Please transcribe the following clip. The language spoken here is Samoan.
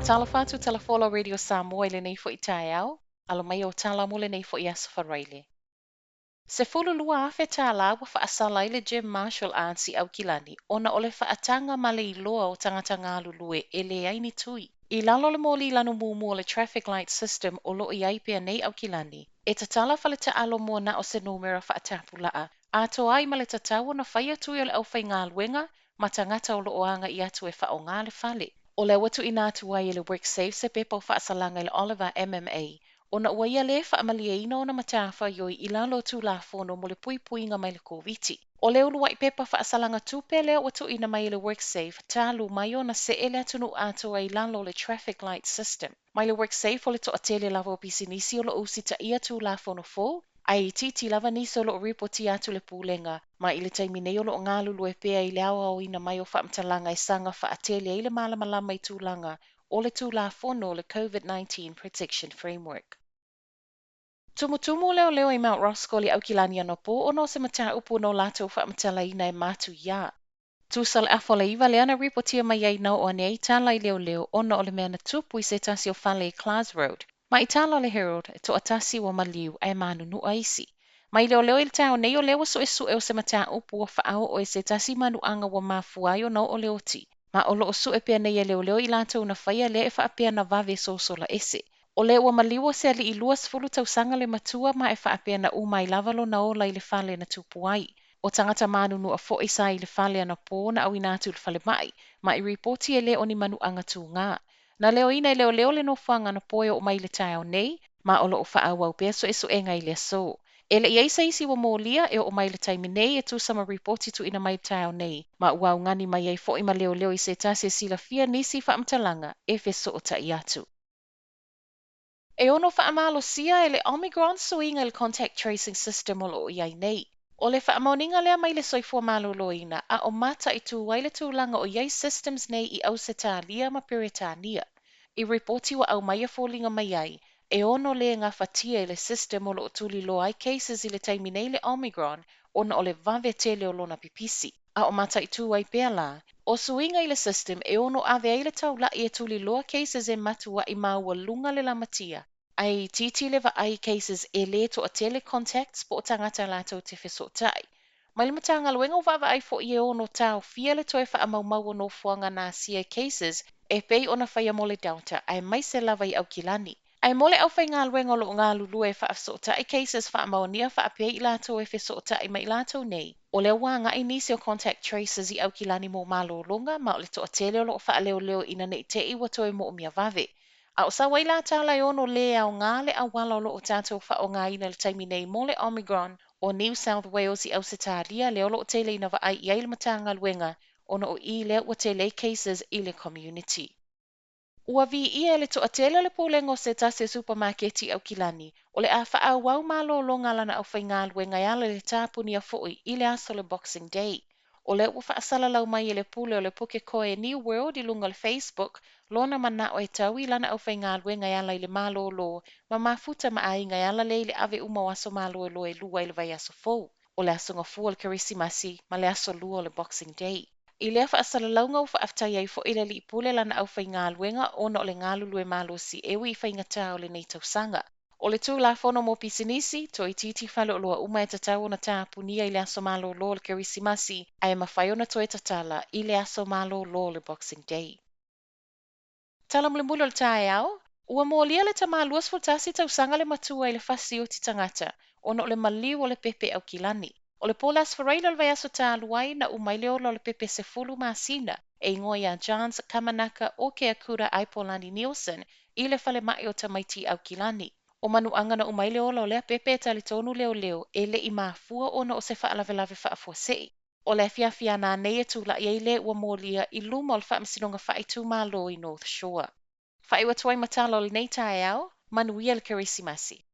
Faatalofa atu Tala Folau Radio Samoa i lenei foi taeao, alo mai o tala mo lenei foi aso Faraile. $12,000 ua faasala ai le Gym Martial Arts i Aukilani ona o le faataga ma le iloa o tagata galulue e leai ni tui. I lalo o le moli lanu mumu o le Traffic Light System o lo o i ai pea nei Aukilani, e tatala fale taalo mua na o se numera faatapulaa, atoa ai ma le tatau ona faia tui o le aufaigaluega ma tagata o lo o aga'i atu e faaaoga le fale. O lea ua tuuina atu ai e le WorkSafe se pepa o faasalaga i le Oliver MMA, ona ua ia lē faamalieina ona matafaioi i lalo o Tulafono mo le Puipuiga mai le Koviti. O le uluai pepa faasalaga tupe lea ua tuuina mai e le WorkSafe talu mai ona see le atunuu atoa i lalo o le Traffic Light System. Mai le WorkSafe o le toatele lava o pisinisi o lo o usitaia Tulafono fou, ae itiiti lava nisi o lo o ripotia atu i le Pulega, ma i le taimi nei o lo o galulue pea i le aoaoina mai o faamatalaga e saga faatele ai le malamalama i tulaga o le Tulafono o le COVID-19 Protection Framework. Tumutumu leoleo i Mount Roskill i Aukilani anapo ona o se mataupu na o latou faamatalaina e matuia. Tusa le 8:30 lea na ripotia mai ai na oo ane ai tala i leoleo ona o le mea na tupu i se tasi o fale i Clars Road. Ma i tala a le Herald, e toatasi ua maliu ae manunua isi. Mai leoleo i le taeao nei o lea ua suesue o se mataupu ua faaoo e se tasi manuaga ua mafua ai ona oo le oti. Ma o lo o sue pea nei e leoleo i latou na faia lea e faapea na vave sosola ese. O le ua maliu o se alii 20 tausaga le matua ma e faapea na uma ai lava lona ola i le fale na tupu ai. O tagata manunua foi sa i le fale anapo na auina atu i le falemai, ma i ripoti e le o ni manuaga tugā. Na leoina e leoleo le nofoaga anapo e oo mai i le taeao nei, ma o lo o faaauau pea suesuega i le aso. E le i i ai se isi ua molia e oo mai i le taimi nei e tusa ma ripoti tuuina mai i le taeao nei, ma ua augani mai ai foi ma leoleo i se tasi e silafia nisi faamatalaga e fesootai atu. E ono faamalosia e le Omicron suiga i le contact tracing system o lo o i ai nei. O le faamaoniga lea mai le Soifua Maloloina a o mataitu ai le tulaga o i ai systems nei i Ausetalia ma Peretania. I ripoti ua aumaia foliga mai ai, e ono lē gafatia e le system o lo o tuliloa ai cases i le taimi nei le Omicron ona o le vave tele o lona pipisi. A o mataitu ai pea la, o suiga i le system e ono ave ai le taula'i e tuliloa cases e matua'i maualuga le lamatia, ae itiiti le vaai i cases e lē toatele contacts po o tagata latou te fesootai. Mai le Matagaluega ua vaavaai foi e ono taofia le toe faamaumau o nofoaga na asia e cases e pei ona faia mo le Delta aemaise lava i Aukilani. Ae mo le aufaigaluega o lo o galulue e faafesootai cases faamaonia faapea i latou e fesootai ma i latou nei, o lea ua agai nisi o contact tracers i Aukilani mo malologa ma o le toatele o lo o faaleoleo ina ne i te i ua toe moomia vave. A o sau ai la tala e ono lē aoga le auala o lo o tatou faaaogaina i le taimi nei mo le Omicron o New South Wales i Ausetalia lea o lo o tele ina vaai i ai le Matagaluega ona o i lea ua tele ai cases i le community. Ua viia e le toatele o le pulega o se tasi o supamaketi i Aukilani, o le a faaauau malologa a lana aufaigaluega e ala i le tapunia foi i le aso o le Boxing Day. O lea ua faasalalau mai e le pule o le Pukekohe New World i luga o le Facebook lona manao e tau i lana aufaigaluega e ala i le malolo ma mafuta ma aiga e ala lea i le ave uma o aso maloelo e lua i le vaiaso fou, o le aso Gafua o le Kerisimasi ma le aso Lua o le Boxing Day. I lea faasalalauga ua faafetai ai foi le alii pule lana aufaigaluega ona o le galulue malosi e ui i faigata o lenei tausaga. O le Tulafono mo Pisinisi, toeitiiti faleoloa uma e tatau ona tapunia i le aso malolo o le Kerisimasi ae mafai ona toe tatala i le aso malolo o le Boxing Day. Tala mulimuli o le taeao, Ua molia le tama 21 tausaga le matua i le fasioti tagata ona o le maliu o le pepe Aukilani. O le po le Aso Faraile o le vaiaso talu ai na uma ai le ola o le pepe 10 masina e igoa ia Jans Kamanaka o Keakura Aipolani Nielsen i le falemai o tamaiti i Aukilani. O manuaga na uma ai le ola o lea pepe e talitonu leoleo e le i mafua ona o se faalavelave faafuasei. O le afiafi a nanei e tula'i ai le ua molia i luma o le Faamasinoga Faaitumalo i North Shore. Faaiu atu ai ma tala o lenei taeao, manuia le Kerisimasi.